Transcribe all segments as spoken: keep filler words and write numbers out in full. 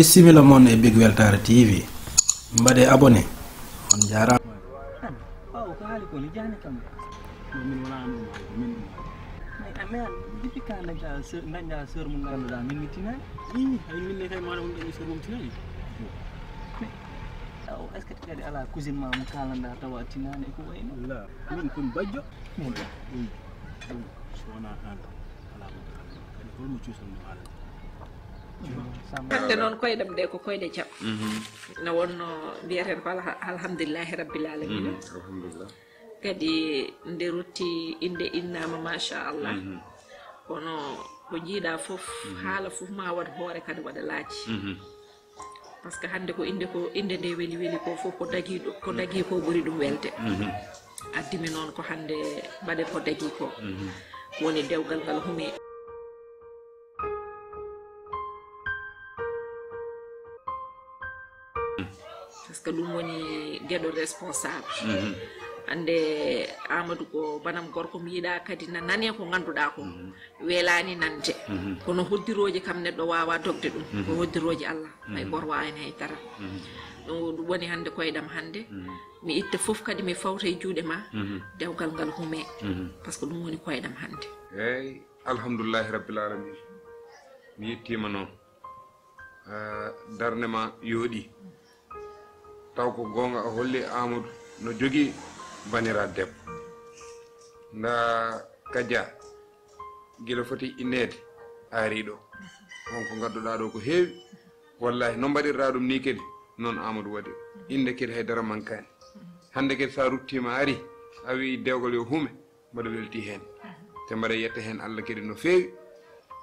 Bisimilla mon e Big Weltare T V. Mbaɗe abonné. On jaaraama. Ɓaawo ko haali ko, ni jaani kam. Min wona an ɗum haali ko, min ɗum haali. Mais, ah, mais an, depuis quand dañta sœur, dañta sœur mo ngannduɗaa min mi tinaani? Ii, hay min ne kay maɗa won dañi sœur mo mi tinaani. Mais, ah, est-ce que kadi alaa cousine ma mo kaalanɗaa tawa a tinaani e ko wayi noon? La, min ko mi bajjo. Min. Ɗum, ɗum, so wonaa an, alaa mo kaalanmi. Kadi holmo cuusatmi haalde? Hannde noon koyɗam ɗe ko koyɗe jam. No wonno mbiyaten ko alha-, alhamdulillahi rabbil alamina. Alhamdulillah. Kadi nde rutti innde innaama, machallah. Kono ko njiiɗa fof, haala fof ma waɗ hoore kadi waɗa laaji. Parce que hannde ko innde ko, innde nde weli weli ko fof ko dagi ɗo, ko dagi ko ɓuri ɗum welde. Addimi noon ko hannde mbaɗen ko dagi ko. Woni dewgal ngal hume. Parce que ɗum woni geɗo responsable. Hannde Amadou ko banam gorko, mi yiɗa kadi na nane ko ngannduɗaa ko. Welani nande. Kono hoddirooji kam neɗɗo waawa dogde ɗum. Ko hoddirooji Allah. Hay goto waawa heen hay dara. Ɗum woni hannde koyɗam hannde. Mi itta fof kadi mi fawta e juuɗe ma. Dewgal ngal hume. Parce que ɗum woni koyɗam hannde. Eyyi, alhamdulillahi rabbil alamin. Mi yettiima noon. Eh, darnde ma yooɗi. Taw ko goonga, a holli Amadou no jogii banira debbo. Nda Kadia, gila foti inneede, a ari ɗo. On ko ngadduɗaa ɗo ko heewi. Wallahi, no mbaɗirɗaa ɗum ni kadi, noon Amadou waɗi. Innde kadi haydara mankaani. Hannde kadi sa ruttiima ari, a wii dewgal yo hume, mbaɗa welti heen. Te mbaɗa yetta heen Allah kadi no feewi.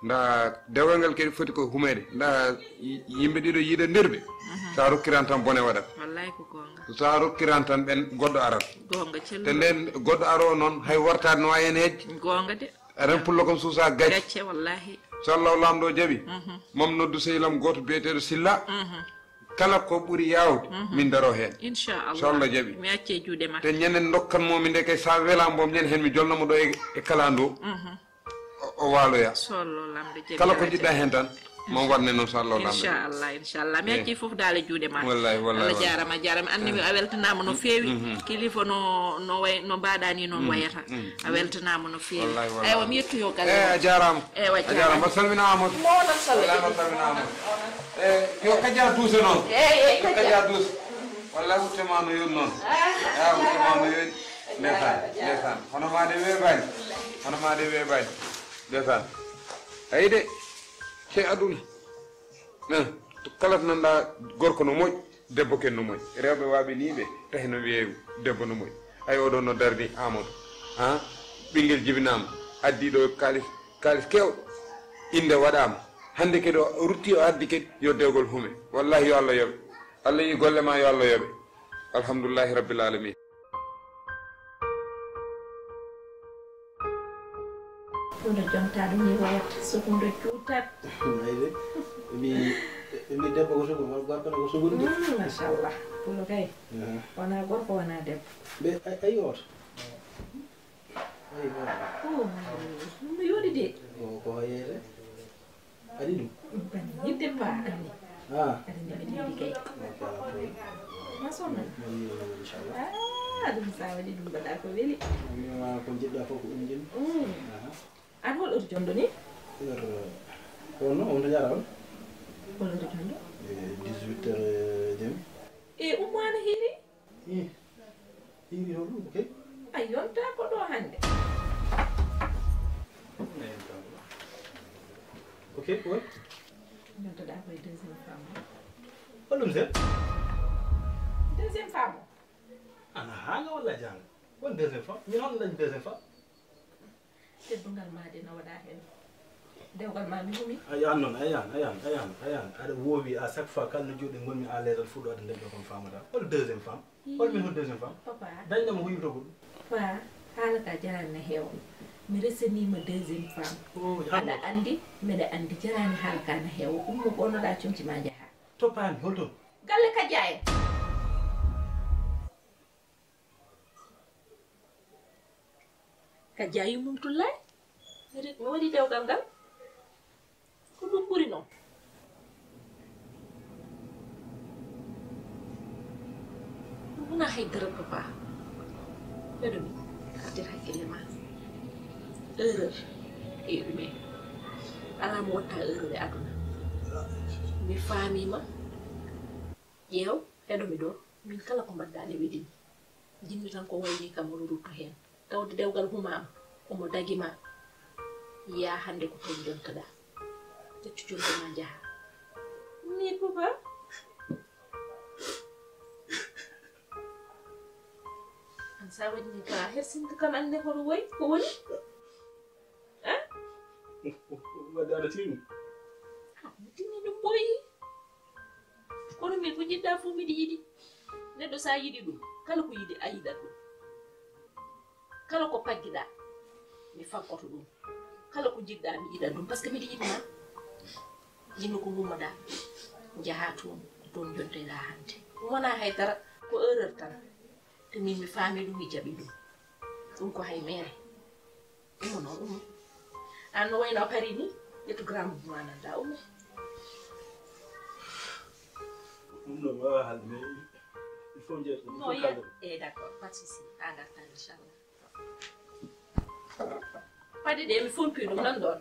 Nda dewgal ngal kadi foti ko humeede. Nda y-, yimɓe ɗiɗo yiiɗandirɓe. Sa rokkiran tan bone waɗat. Wallahi ko goonga. Sa rokkiran tan ɓen goɗɗo arat. Goonga celluɗo. Te nden goɗɗo aro noon hay wartaade no wawi heen hejje. Goonga de. Aren pullo kam suusa gacce. Gacce, wallahi. So Allah o Laamɗo jaɓi, mam noddu sehilam gooto biyeteeɗo Silla. Kala ko ɓuri yaawde, min daro heen. Inchallah. So Allah jaɓi. Mi acce juuɗe ma. Te ñanden ndokkan mo mi nde kay sa wela mbo ñanden heen mi jolna mo ɗo e, e kalandu. O, o waaloya. So Allah Laamɗo jaɓi. Kala ko jiɗɗa heen tan, mo waɗne noon so Allah Laamɗo jaɓi. Inchallah, inchallah. Mi acci fof daal e juuɗe ma. Wallahi, wallahi, Allah jaarama, jaarama. Anni mi a weltanaama no feewi. Kilifa no, no way, no mbaɗa ni noon wayata. A weltanaama no feewi. Wallahi, wallahi. Eywa, mi yettoyo galle. Eh, a jaarama. Eywa, a jaarama. Mbaɗa salmina Amadou. Mawɗo salmina. Wallahi, mbaɗa salmina Amadou. Eh, yo Kadia Douce noon. Eh, eh, yo Kadia. Kadia Douce. Wallahi, wutte ma no yoni noon. Ah, wutte ma no yoni. Ndeysaan, ndeysaan. Hono ma de weeɓaani. Hono ma de weeɓaani. Ndeysaan. Ayi de. Cey aduna. Eh, kala to nanɗa gorko no moƴƴi, debbo ken no moƴƴi. Rewɓe waɓe ni ɓe, tahi no wiye debbo no moƴƴi. Ay, oɗo no darni Amadou. Ha? Ɓinngel jibinaama, addi ɗo kaalis, kaalis keewɗo. Innde waɗaama. Hannde kadi o rutti, o addi kadi yo dewgol hume. Wallahi yo Allah yoɓe. Allah yi golle ma, yo Allah yoɓe. Alhamdulillahi rabbil alamin. Ɗum ɗo jonta ɗum ni wayat, so ɗum ɗo juutat. Ayi de, mi, mi debbo ko sukun, won gorko ko sukun de. Mm, machallah. Pulo kay. Aha. Wona gorko, wona debbo. Ɓe, ay, ay, oto. Ay, oto. Oh, ɗum no yooɗi de. Ko, ko yeeyete. Aɗa yiɗi ɗum? Bani, yiɗde ba anni. Ah. Aɗa nde mbiɗa yiɗi kay. Ok, ala problème. Ma sonna. Moni, inchallah. Ah, ɗum sa waɗi ɗum mbaɗa ko weli. Mi wiima ko jiɗɗa fof ko ɗum jiɗmi. Mm. Aha. An hol oto jondo ni? Heure, ko wonno, on to jaara on? Hol oto jondo? E dix-huit heures et demi. E ummaano hiiri? Ih, hiiri hoɗum, ok? A yonta ko ɗo hannde. Ok, on? Yontoɗa koye deuxième femme o. Hoɗum sen? Deuxième femme o. Ana haanga walla jaanga? Won deuxième femme? Min hono dañi deuxième femme? Teddungal ma de no waɗa heen. Dewgal ma mi humi. Ayan noon, ayan, ayan, ayan, ayan. Aɗa woowi à chaque fois kala no joɗi ngonmi à l'aise aɗa fuɗɗo aɗa ndemɗo kon famata. Hol deuxième femme? Hol min hol deuxième femme? Papa. Dañɗo mo ko yurto goɗɗum. Papa, haala ka jarani na heewa. Mi resaniima deuxième femme. Oh, aɗa anndi, mbeɗa anndi jarani haala ka na heewa. Ummo ɓonnoɗa comci ma njaha. Toppaani, hol toon? Galle Kadia en. Kadia yummum Tullaay. Mi ri-, mi waɗi dewgal ngal. Ko ɗum ɓuri noon. Hay dara papa. Heɗo mi artir hakkille ma. Erreur e ɗume? Alaa mo watta erreur e aduna. Mi faamiima. Ƴeew, heɗo mi ɗo. Min kala ko mbaɗɗa ne welimi. Jinmi tan ko wayni kam o rutto heen. Tawde dewgal humaama, omo dagi ma. Yaa hannde ko toon jontoɗaa. Ƴettu jonte ma njaha. Ni papa. An sa waɗi ni ka hersinta kam annde hoto woy ko woni? Hein? Wadde aɗa tini? Ah, mi tini ɗum boyi. Kono min ko jiɗɗa fof miɗa yiɗi. Neɗɗo sa yiɗi ɗum, kala ko yiɗi a yiɗat ɗum. Kala ko paggiɗa mi faggoto ɗum. Kala ko jiɗɗa mi yiɗat ɗum parce que miɗa yiɗma. Jinmi ko ngummoɗa njaha toon, toon jontoɗa hannde. Ɗum wona hay dara, ko erreur tan. Te min mi faami ɗum, mi jaɓi ɗum. Ɗum ko hay mere. Ummo noon, ummo. An no wayno a pari ni, ƴettu grand boubou ma nannda, ummo. Ɗum ɗo mi wawa haalde, mais il faut jeeto ɗum. Non, il faut ya, kalde. Eh, d'accord, pas de souci. A garta, inchallah. Paɗe ɗe mi fompi ɗum nan ɗon.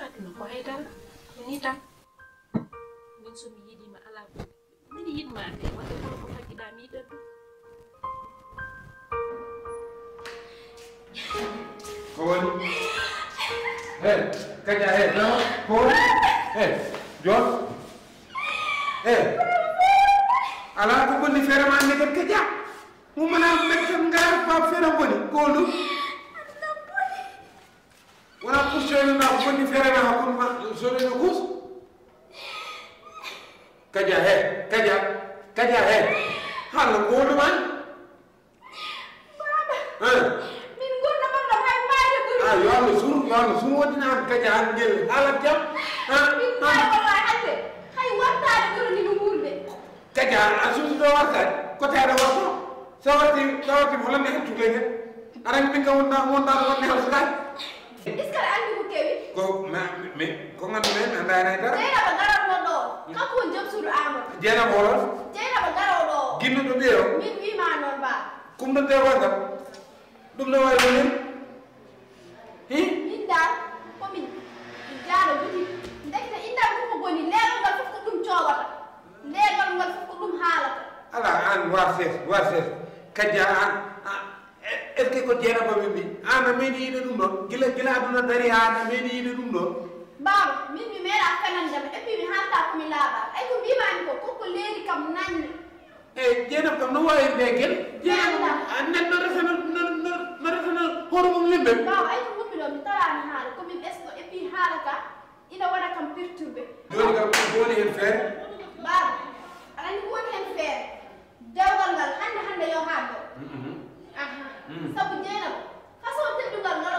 Aduna ko haydara, ni tan. Min so mi yiɗima ala ko. Miɗa yiɗma kay, wadde kala ko faggiɗa mi yiɗat ɗum. Ko woni? He, Kaja, he, ko woni? He, Joon. He. Ala ko bonni feere ma ne kadi Kaja. Mo mana men tan ngara ba feere boni. Ko ɗum? Wona kus coyno na ko bonni feere ma hakkunde ma, soɗo no kus. Kaja he, Kaja, Kaja he. Halla ko ɗum an? Baba. Eh. Min gonna baba hay maade guri. Ah, yo Allah sur, yo Allah sur wodina an Kaja an ngel halat jam. Ah, min ah. Wallahi hande. Hay wartaade guri ni mo wuurde. Kaja a suusuɗo wartaade? Ko tawi aɗa warto? So warti, so warti mo lanni hettude nge. Aran min kam wonda, wonda ɗo wanni hawsuɗaade. Est-ce que aɗa anndi ko kewi? Ko, ma, mi, ko nganndu men, annda hen hay dara. Jeynaba garanno ɗo. Kanko woni joom suudu Amadou. Jeynaba holon? Jeynaba garowo ɗo. Ginnuɗo ɓiye o? Min wiima noon ba. Kumɗo de wonda. Ɗum no wawi woni? Hi? Min dal, ko min jaalo buti. Ndekete innal ko ko goni, leegal ngal fof ko ɗum coowata. Leegal ngal fof ko ɗum haalata. Ala an, war ses, war ses. Kaja an, a, e, est-ce que ko Jeynaba min mbi? An a meeɗi yiide ɗum ɗon? Gila, gila aduna dari an a meeɗi yiide ɗum ɗon? Baaba, min mi meeɗa fenande ma. Et puis mi haalta ko mi laaɓa. Ay ko mbimami ko, koko leeri kam nanni. Eyi, Jeynaba kam no wawi nde gel? Jeynaba, a, neɗɗo resana, no, no, no resana hoore mum yimɓe. Baaba, ay ko wummi ɗo, mi tawani haala, ko min ɓesɗo, et puis haala ka ina waɗa kam perturbé. Joni kam ko woni hen feere? Baaba, aɗa anndi ko woni hen feere? Dewgal ngal, hannde, hannde yo haa ɗo. Mhm. Aha. Mm. Sabu Jeynaba, façon teddungal ngal